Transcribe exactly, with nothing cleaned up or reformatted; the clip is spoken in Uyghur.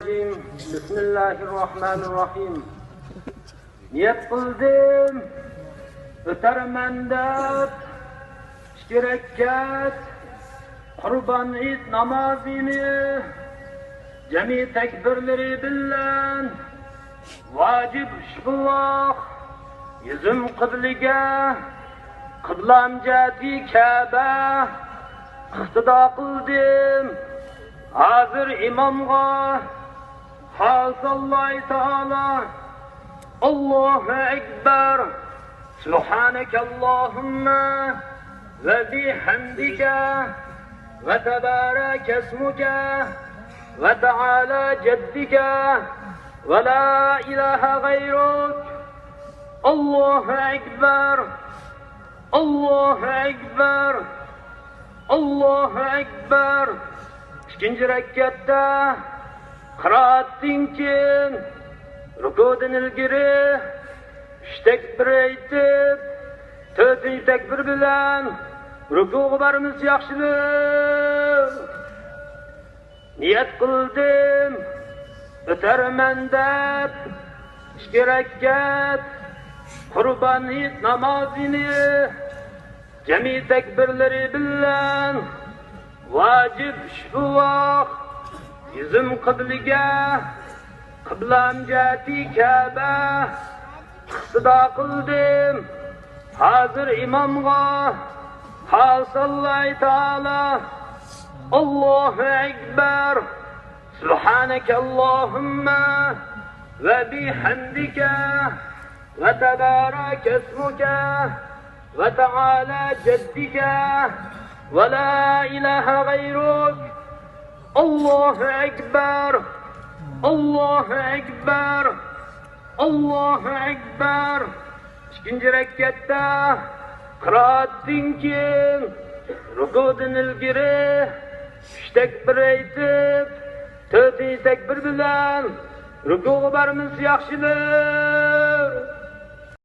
بىسمىللاھىرراھمانىرراھىم. نىيەت قىلدىم، ئۆتەرمەن دەپ ئىككى رەكەت قۇربان ھېيت نامازىنى جەمئىي تەكبىرلىرى بىلەن ۋاجىپ ئۈچ بۇلاق يۈزۈم قىبلىگە، قىبلام جەھەتى كەبە ئىقتىدا قىلدىم. ھازىر ئىمامغا خالىساللاھى تائالا، ئاللاھۇ ئەكبەر، سۇبھانەكەللاھۇممە ۋە بىھەمدىكە ۋە تەبارەكەسمۇكە ۋە تەئالا جەددىكە ۋە لا ئىلاھە غەيرۇك. ئاللاھۇ ئەكبەر، ئاللاھۇ ئەكبەر، ئاللاھۇ ئەكبەر. ئىككىنچى رەكەتتە قىرائەتتىن كېيىن رۇكۇدىن ئىلگىرى ئۈچ تەكبىر ئېيتىپ، تۆتىنچى تەكبىر بىلەن رۇكۇغا بارمىسا ياخشىدۇر. نىيەت قىلدىم، ئۆتەرمەن دەپ ئىككى رەكەت قۇربان ھېيت نامازىنى جەمئىي تەكبىرلىرى بىلەن ۋاجىپ ئۈچ بۇلاق يۈزۈم قىبلىگە، قىبلام جەھەتى كەبە ئىقتىدا قىلدىم. ھازىر ئىمامغا خالىساللاھى تائالا، ئاللاھۇ ئەكبەر، سۇبھانەكەللاھۇممە ۋە بىھەمدىكە ۋە تەبارەكەسمۇكە ۋە تەئالا جەددىكە ۋە لا ئىلاھە غەيرۇك. ئاللاھۇ ئەكبەر، ئاللاھۇ ئەكبەر، ئاللاھۇ ئەكبەر. ئىككىنچى رەكەتتە قىرائەتتىن كېيىن رۇكۇدىن ئىلگىرى ئۈچ تەكبىر ئېيتىپ، تۆتىنچى تەكبىر بىلەن رۇكۇغا بارمىسا ياخشىدۇر.